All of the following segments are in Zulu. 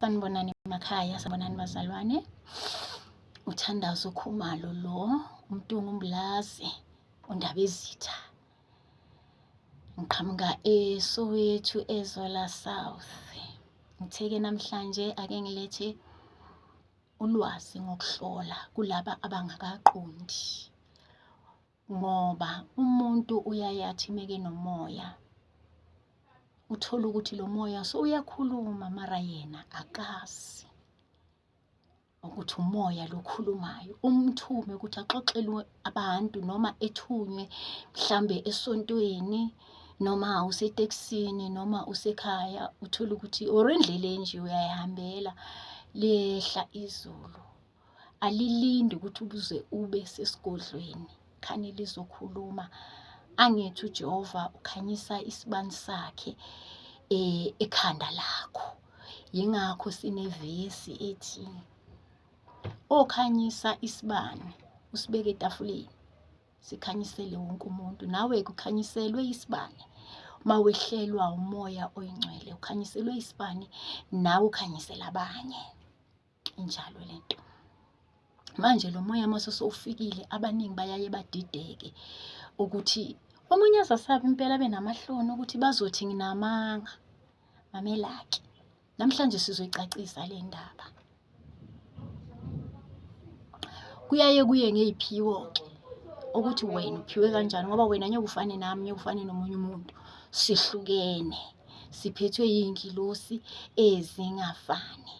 Sanibonani emakhaya, sanibonani bazalwane. Uthandazo Khumalo lo, uMtungu Mbulazi, uNdabezitha. Ngiqhamuka eSoweto eZola South. Ngithe-ke namhlanje ake ngilethe ulwazi ngokuhlola kulaba abangakaqondi. Ngoba umuntu uyaye athi mekenomoya, uthole ukuthi lo moya sowuyakhuluma mara yena akazi ukuthi umoya lo okhulumayo. Umthume ukuthi axoxele abantu noma ethunywe mhlambe esontweni noma usetekisini noma usekhaya, uthole ukuthi or endleleni nje uyayihambela liyehla izulu. Alilindi ukuthi uze ube sesigodlweni khani lizokhuluma. Angithi uJehova ukhanyisa isibani sakhe ekhanda lakho. Yingakho sinevesi ethi okhanyisa isibani usibeke etafuleni sikhanyisele wonke umuntu. Nawe-ke ukhanyiselwe isibani uma wehlelwa umoya oyingcwele, ukhanyiselwe isibani nawe ukhanyisela abanye. Injalo lento. Manje lo moya mase sowufikile abaningi bayaye badideke ukuthi omunye azasabe impela abe namahloni ukuthi bazothi nginamanga. Mamela-ke, namhlanje sizoyicacisa le ndaba. Kuyaye kuye ngey'phiwo-ke ukuthi wena uphiwe kanjani ngoba wena ngeke ufane nami, ngeke ufane nomunye umuntu. Sihlukene, siphethwe yiy'ngilosi ezingafani.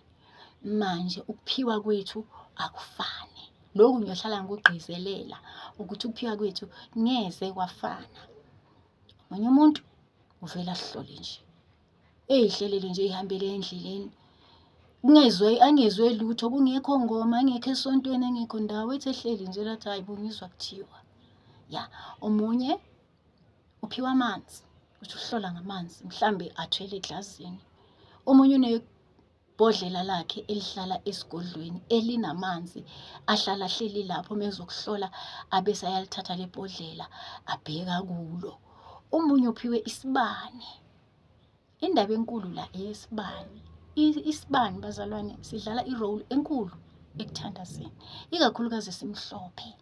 Manje ukuphiwa kwethu akufani. Lokhu ngiyohlala ngikugqizelela ukuthi ukuphiwa kwethu ngeze kwafana. Omunye umuntu uvele asihlole nje, ey'hlelele nje ey'hambele endleleni. Kungezwe angezwe lutho, kungekho ngoma, engekho esontweni, engekho ndawo, ethi ehleli nje lathi hhayi bo ngizwa kuthiwa. Ya, omunye uphiwa amanzi, uthi uhlola ngamanzi, mhlambe athwele eglazini. Omunye bhodlela lakhe elihlala esigodlweni elinamanzi ahlala ahleli lapho mezokuhlola abese ayalithatha lebhodlela abheka kulo. Omunye uphiwe isibani. Indaba enkulu la eyesibani. Isibani bazalwane sidlala i-role enkulu ekuthandazeni, ikakhulukazi esimhlophe.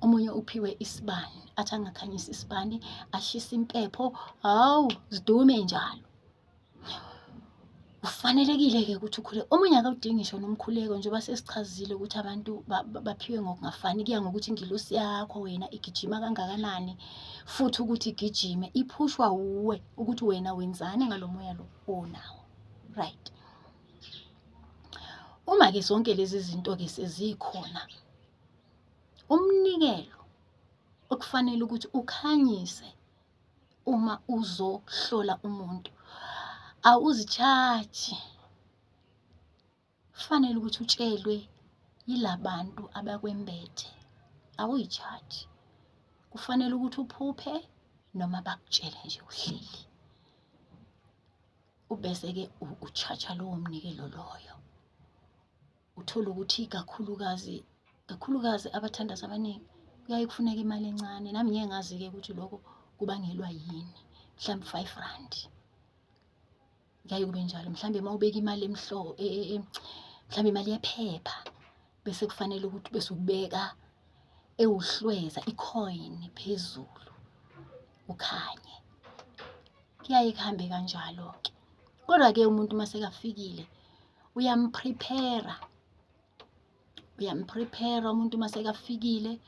Omunye uphiwe isibani, athi angakhanyisa isibani, ashise impepho, hawu zidume njalo. Kufanelekile-ke ukuthi ukhuleke. Omunye akawudingi ngisho nomkhuleko njengoba sesichazile ukuthi abantu baphiwe ngokungafani, kuya ngokuthi ingilosi yakho wena igijima kangakanani futhi ukuthi igijime iphushwa wuwe ukuthi wena wenzani ngalo moya lo onawo. Right. Uma-ke zonke lezi zinto-ke sezikhona, umnikelo okufanele ukuthi ukhanyise uma uzohlola umuntu awuzitshaji, kufanele ukuthi utshelwe yilabantu abakwembethe, awuyitshaji. Kufanele ukuthi uphuphe noma bakutshele nje uhleli, ubese-ke utshaja lowo mnikelo loyo. Uthole ukuthi kakhulukazi kakhulukazi abathandazi abaningi kuyaye kufuneke imali encane. Nami ngeke ngazi-ke ukuthi lokho kubangelwa yini, mhlawumbe 5 rand. Kuyaye kube njalo, mhlawumbe uma ubeka imali mhlawumbe imali yephepha bese kufanele ukuthi bese ubeka ewuhlweza i-coin phezulu ukhanye. Kuyaye kuhambe kanjalo-ke. Kodwa-ke umuntu uma sekafikile uyam-prepare-a, uyam-prepare-a umuntu uma sekafikile,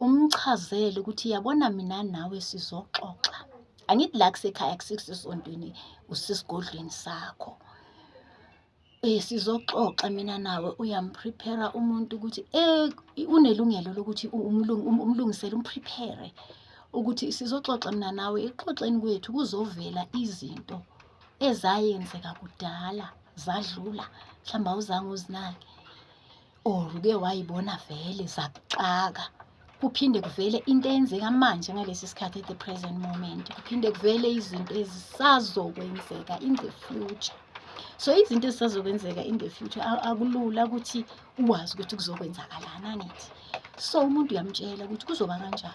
umchazele ukuthi yabona mina nawe sizoxoxa. Angithi la kusekhaya akusikusesontweni usesigodlweni sakho. Sizoxoxa mina nawe, uyam-prepare-a umuntu ukuthi unelungelo lokuthi umlungisele um-prepare ukuthi sizoxoxa mina nawe. Ekuxoxeni kwethu kuzovela izinto ezayenzeka kudala zadlula, mhlawumbe awuzange uzinake or uke wayibona vele zakuxaka. Kuphinde kuvele into eyenzeka manje ngalesi sikhathi at the present moment, kuphinde kuvele izinto ezisazokwenzeka in the future. So izinto ezisazokwenzeka in the future akulula ukuthi uwazi ukuthi kuzokwenzakalani, angithi? So umuntu uyamtshela ukuthi kuzoba kanjani.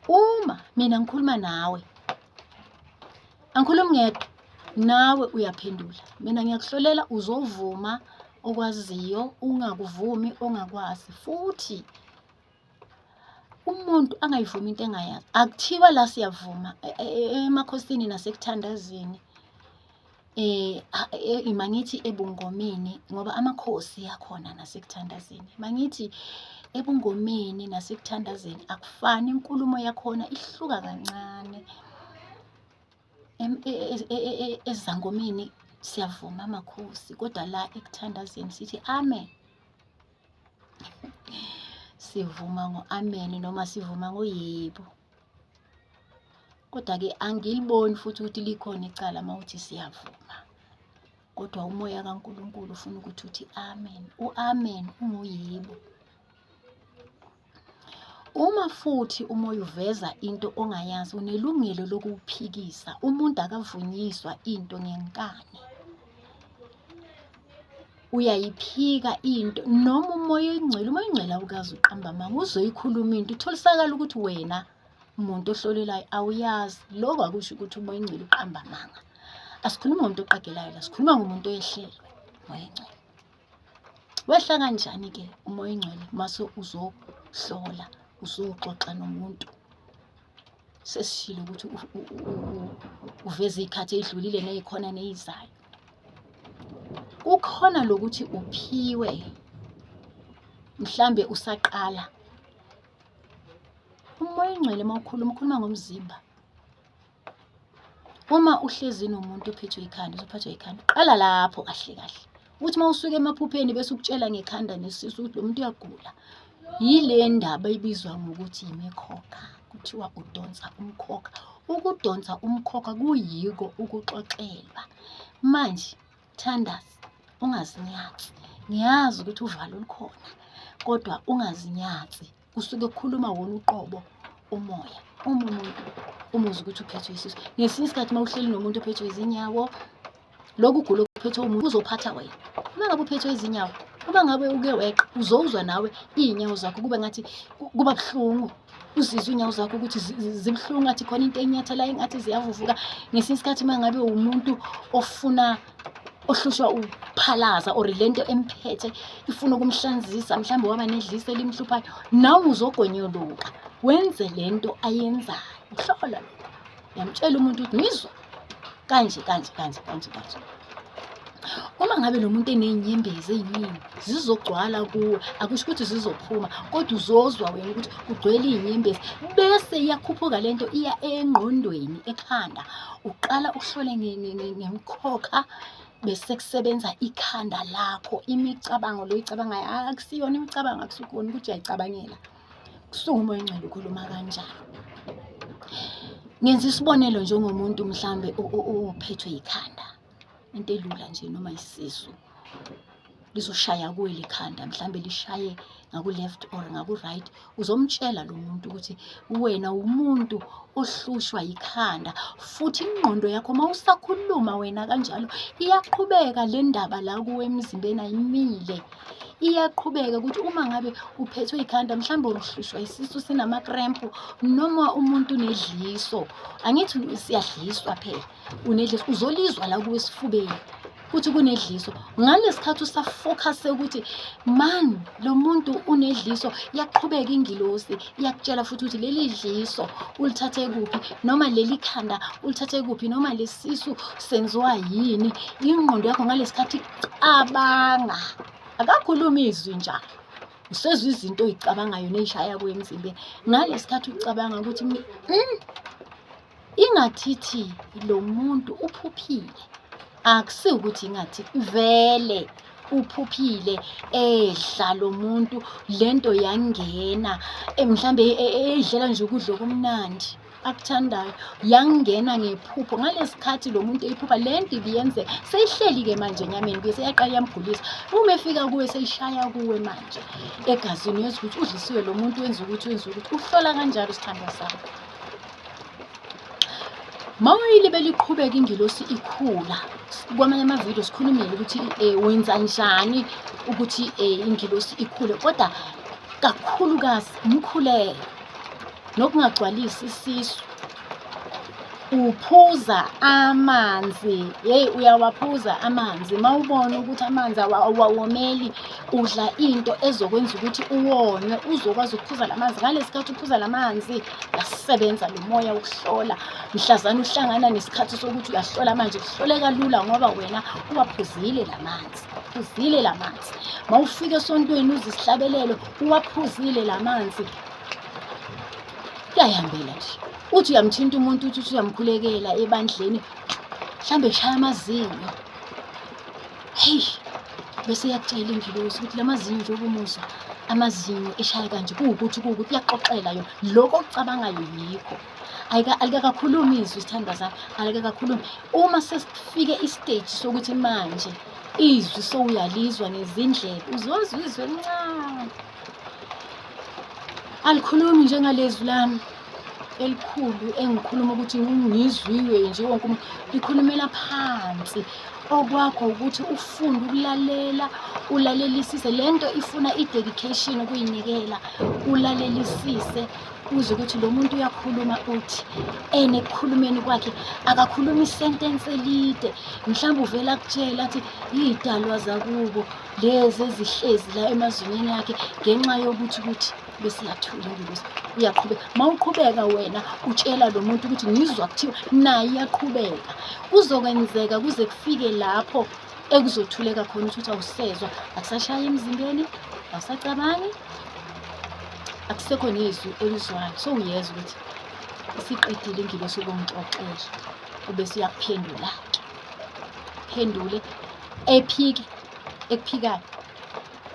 Uma mina ngikhuluma nawe, angikhulumi ngedwa. Nawe uyaphendula. Mina ngiyakuhlolela uzovuma okwaziyo, ungakuvumi ongakwazi. Futhi umuntu angayivumi into engayazi. Akuthiwa la siyavuma emakhosini nasekuthandazeni. Mangithi ebungomeni ngoba amakhosi akhona nasekuthandazeni. Mangithi ebungomeni nasekuthandazeni akufani, inkulumo yakhona ihluka kancane. Ezangomeni siyavuma amakhosi kodwa la ekuthandazeni sithi amen. Sivuma ngo-amen noma sivuma ngoyebo. Kodwa-ke angiliboni futhi ukuthi likhona icala uma uthi siyavuma. Kodwa umoya kaNkulunkulu ufuna ukuthi uthi amen. U-amen unguyebo. Uma futhi umoya uveza into ongayazi unelungelo lokuwuphikisa. Umuntu akavunyiswa into ngenkani. Uyayiphika into noma umoya oyingcwele, umoya oyingcwele awukaze uqamba amanga, uzoyikhuluma into utholisakala ukuthi wena muntu ohlolelayo awuyazi. Lokho akusho ukuthi umoya oyingcwele uqamba amanga. Asikhulumi ngomuntu oqagelayo la, sikhuluma ngomuntu oyehlelwe umoya oyingcwele. Wehla kanjani-ke umoya oyingcwele mase uzohlola, uzoxoxa nomuntu? Sesishilo ukuthi uveza iy'khathi ey'dlulile ney'khona ney'zayo. Kukhona lokuthi uphiwe mhlambe usaqala. Umoya oyingcwele uma ukhuluma, ukhuluma ngomzimba. Uma uhlezi nomuntu ophethwe ikhanda, uzophathwa ikhanda. Qala lapho kahle kahle. Uthi uma usuka emaphupheni bese ukutshela ngekhanda nesisu ukuthi lo muntu uyagula. Yile ndaba ebizwa ngokuthi yimikhokha. Kuthiwa udonsa umkhokha. Ukudonsa umkhokha kuyiko ukuxoxelwa. Manje thandaza, ungazinyatsi. Ngiyazi ukuthi uvalo lukhona, kodwa ungazinyatsi. Kusuke kukhuluma wona uqobo umoya. Uma umuntu umuzwa ukuthi uphethwe isisu, ngesinye isikhathi uma uhleli nomuntu ophethwe izinyawo, lokhu kugula okuphethwe umuntu uzophatha wena. Uma ngabe uphethwe izinyawo, uma ngabe uke weqa, uzowuzwa nawe iy'nyawo zakho kube ngathi kuba buhlungu. Uzizwe iy'nyawo zakho ukuthi zibuhlungu ngathi khona into enyathelayo engathi ziyavuvuka. Ngesinye isikhathi uma ngabe umuntu ofuna ohlushwa ukuphalaza or lento emphethe ifuna ukumhlanzisa, mhlawumbe waba nedliso elimhluphayo, nawe uzogonyuluka wenze lento ayenzayo. Uhlola lokho, uyamtshela umuntu ukuthi ngizwa kanje kanje kanje kanje kanje. Uma ngabe lo muntu eney'nyembezi ey'ningi zizogcwala kuwe, akusho ukuthi zizophuma, kodwa uzozwa wena ukuthi kugcwele iy'nyembezi, bese iyakhuphuka le nto iya engqondweni, ekhanda. Uqala uhlole ngemikhokha bese kusebenza ikhanda lakho, imicabango lo oyicabangayo akusiyona imicabango, akusukona ukuthi uyayicabangela. Kusuke umoya oyingcwele ukhuluma kanjalo. Ngenza isibonelo njengomuntu mhlambe ophethwe yikhanda, into elula nje noma isisu lizoshaya kuwe likhanda, mhlambe lishaye ngaku-left or ngaku-right. Uzomtshela lo muntu ukuthi wena umuntu ohlushwa yikhanda, futhi ingqondo yakho uma usakhuluma wena kanjalo iyaqhubeka le ndaba la kuwe emzimbeni, ayimile. Iyaqhubeka ukuthi uma ngabe uphethwe ikhanda, mhlawumbe uhlushwa isisu sinamakrempu, noma umuntu unedliso, angithi siyadliswa phela, unedliso, uzolizwa la kuwe esifubeni ukuthi kunedliso. Ngalesi khathi usafokhase ukuthi man lo muntu unedliso, iyaqhubeka ingilosi iyakutshela futhi ukuthi leli dliso ulithathe kuphi, noma leli khanda ulithathe kuphi, noma lesisu senziwa yini. Ingqondo yakho ngalesi khathi cabanga, akakhulumi izwi njalo, usezwa izinto oyicabangayo ney'shaya kuwe emzimbeni. Ngalesi khathi ucabanga ukuthi ingathithi lo muntu uphuphile, akusiwo ukuthi ingathi vele uphuphile edla lo muntu lento yangena, mhlambe edlela nje ukudla okumnandi akuthandayo, yangena ngephupho. Ngalesi khathi lo muntu eyiphupha le nto ibiyenzeka, seyihleli-ke manje enyameni kuye, seyaqala iyamgulisa. Uma efika kuwe seyishaya kuwe manje egazini, uyezwa ukuthi udlisiwe lo muntu, wenza ukuthi, wenza ukuthi. Uhlola kanjalo sithandwa sami. Uma uyilibele iqhubeka ingilosi ikhula, kwamanye amavidiyo sikhulumile ukuthi wenza njani ukuthi ingilosi ikhule, kodwa kakhulukazi umkhuleko nokungagcwalisi isisu. Uphuza amanzi, yeyi uyawaphuza amanzi. Uma ubona ukuthi amanzi awawomeli, udla into ezokwenza ukuthi uwonywe, uzokwazi ukuphuza la manzi. Ngalesi sikhathi uphuza la manzi, uyasebenza lo moya wokuhlola. Mhlazane uhlangana nesikhathi sokuthi uyahlola manje, kuhloleka lula ngoba wena uwaphuzile la manzi, uphuzile la manzi. Uma ufika esontweni uzwe isihlabelelo, uwaphuzile la manzi, kuyayihambela nje. Uthi uyamthinta umuntu, uthi uyamkhulekela ebandleni, mhlambe kushaya amazinyo. Heyi, bese iyakutshela ingilosi ukuthi la mazinyo njengoba umuzwa amazinyo eshaya kanje, kuwukuthi kuwukuthi, iyakuxoxela yona lokho okucabangayo yikho. Alikakakhulumi izwi isithandwa sami, alikakakhulumi. Uma sesifike isiteji sokuthi manje izwi sowuyalizwa ngezindlebe, uzozwa izwi elincane, alikhulumi njengalezwi lami elikhulu engikhuluma ukuthi ngizwiwe nje wonke umuntu, likhulumela phansi. Okwakho ukuthi ufunde ukulalela, ulalelisise. Le nto ifuna i-dedication, ukuyinikela, ulalelisise uzwe ukuthi lo muntu uyakhuluma uthi, and ekukhulumeni kwakhe akakhulumi isentence elide. Mhlawumbe uvela akutshela athi iy'dalwa zakubo lezi ezihlezi la emazwinyeni akhe ngenxa yokuthi ukuthi bese iyathula ingilosi, uyaqhubeka. Uma uqhubeka wena utshela lo muntu ukuthi ngizwa kuthiwa, naye iyaqhubeka. Kuzokwenzeka kuze kufike lapho ekuzothuleka khona, ukuthi awusezwa, akusashayi emzimbeni, awusacabangi, akusekho nezwi olizwayo. Sowuyezwa ukuthi isiqedile ingilosi ukungixoxela, ubese uyakuphendula-ke, phendule ephike ekuphikayo.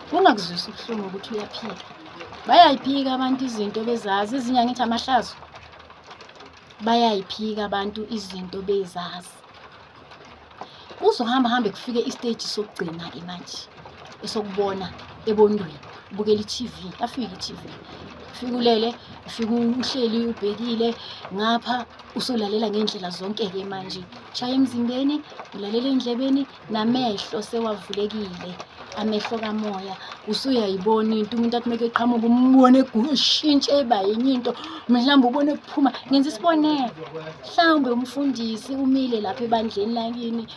Kungakuzwisi ubuhlungu ukuthi uyaphika. Bayayiphika abantu izinto bezazi, ezinye angithi amahlazo. Bayayiphika abantu izinto bezazi. Kuzohamba hambe kufike isiteji sokugcina-ke manje, esokubona ebondweni, ubukela i-T_V, yafika i-T_V. Ufike ulele, ufike uhleli ubhekile ngapha, usulalela ngey'ndlela zonke-ke manje. Shaya emzimbeni, ulalela ey'ndlebeni, namehlo sewavulekile, amehlo kamoya. Usuyayibona into, umuntu athi meke eqhamuka umbone eshintshe eba yenye into, mhlawumbe ubone kuphuma. Ngenza isibonelo, mhlawumbe umfundisi umile lapha ebandleni lakini,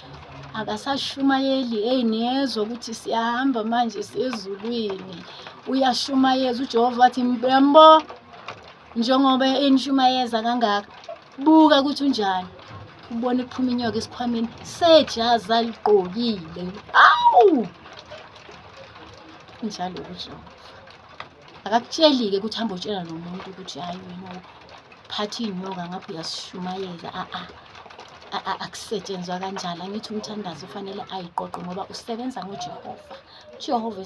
akasashumayeli, eyi niyezwa ukuthi siyahamba manje siyezulwini. Uyashumayeza uJehova athi mbo, njengoba enishumayeza kangaka, buka ukuthi unjani. Ubone kuphuma inyoka esikhwameni sejazi aligqokile. Awu! Njalo uJehova akakutsheli-ke ukuthi hamba utshela lo muntu ukuthi hhayi wena uphatha iy'nyoka ngapha uyasishumayeza. A-a, akusetshenzwa kanjalo. Angithi umthandazo ufanele ayiqoqe ngoba usebenza ngoJehova. uJehova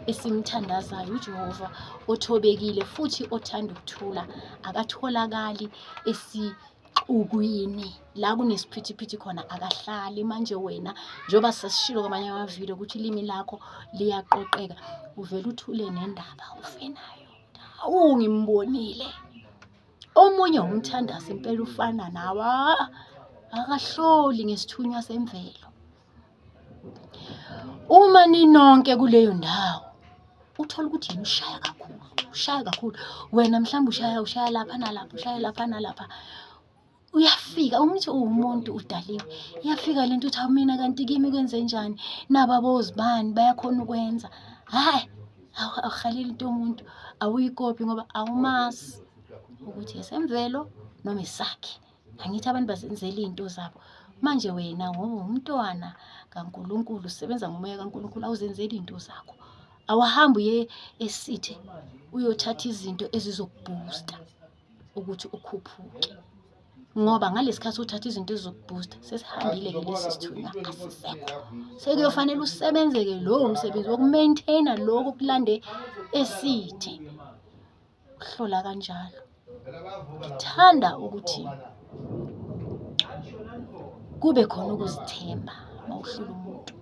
esimthandazayo, uJehova othobekile futhi othanda ukuthula, akatholakali esixukwini la kunesiphithiphithi khona, akahlali. Manje wena njengoba sesishilo kwamanye amavidiyo ukuthi ilimi lakho liyaqoqeka, uvele uthule nendaba ufe nayo. Hawu, ngimbonile omunye umthandazo impela ufana nawe, akahloli ngesithunywa semvelo. Uma ninonke kuleyo ndawo, uthole ukuthi yena ushaya kakhulu, ushaya kakhulu. Wena mhlawumbe ushaya, ushaya lapha nalapha, ushaya lapha nalapha. Uyafika, umithi uwumuntu udaliwe, iyafika lento uthi hawu mina kanti kimi kwenzenjani, naba bozibani bayakhona ukwenza. Hhayi, awuhaleli into yomuntu, awuyikopi ngoba awumazi ukuthi esemvelo noma esakhe. Angithi abantu bazenzela iy'nto zabo. Manje wena ngoba umntwana kaNkulunkulu, usebenza ngomoya kaNkulunkulu, awuzenzeli iy'nto zakho. Awuhambi uye esithe uyothatha izinto ezizokubhusta ukuthi ukhuphuke. Ngoba ngalesi khathi uthatha izinto ezizokubhusta, sesihambile-ke lesi sithunywa, asisekho. Sekuyofanele usebenze-ke lowo msebenzi woku-maintain-a lokhu okulande esithe. Uhlola kanjalo. Ngithanda ukuthi kube khona ukuzithemba uma uhlula umuntu,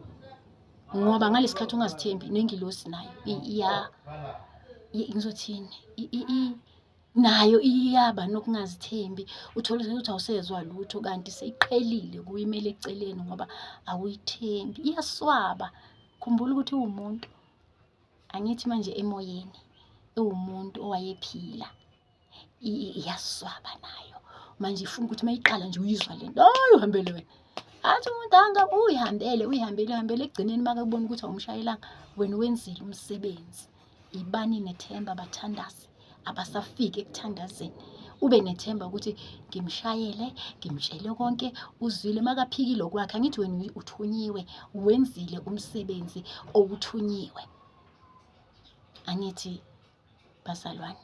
ngoba ngalesi khathi ungazithembi nengilosi nayo ngizothini, nayo iyaba nokungazithembi. Uthole ukuthi awusezwa lutho kanti seyiqhelile kuyimele eceleni ngoba awuyithembi, iyaswaba. Khumbula ukuthi uwumuntu. Angithi manje emoyeni ewumuntu owayephila, iyaswaba nayo. Manje ifuna ukuthi uma iqala nje uyizwa le nto, hayi uhambele wena. Athi umuntu anga uyihambele, uyihambele, uyihambele ekugcineni makebona ukuthi awumshayelanga, wena wenzile umsebenzi. Ibani nethemba bathandazi abasafiki ekuthandazeni. Ube nethemba ukuthi ngimshayele, ngimtshele konke, uzwile makaphikile okwakhe. Angithi wena uthunyiwe, wenzile umsebenzi owuthunyiwe. Angithi bazalwane,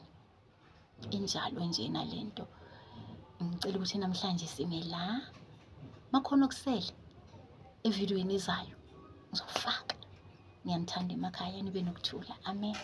injalo njena lento. Ngicela ukuthi namhlanje sime la. Makhona okusele evidiyweni ezayo ngizofaka. Ngiyanithanda emakhaya, nibe nokuthula. Amen.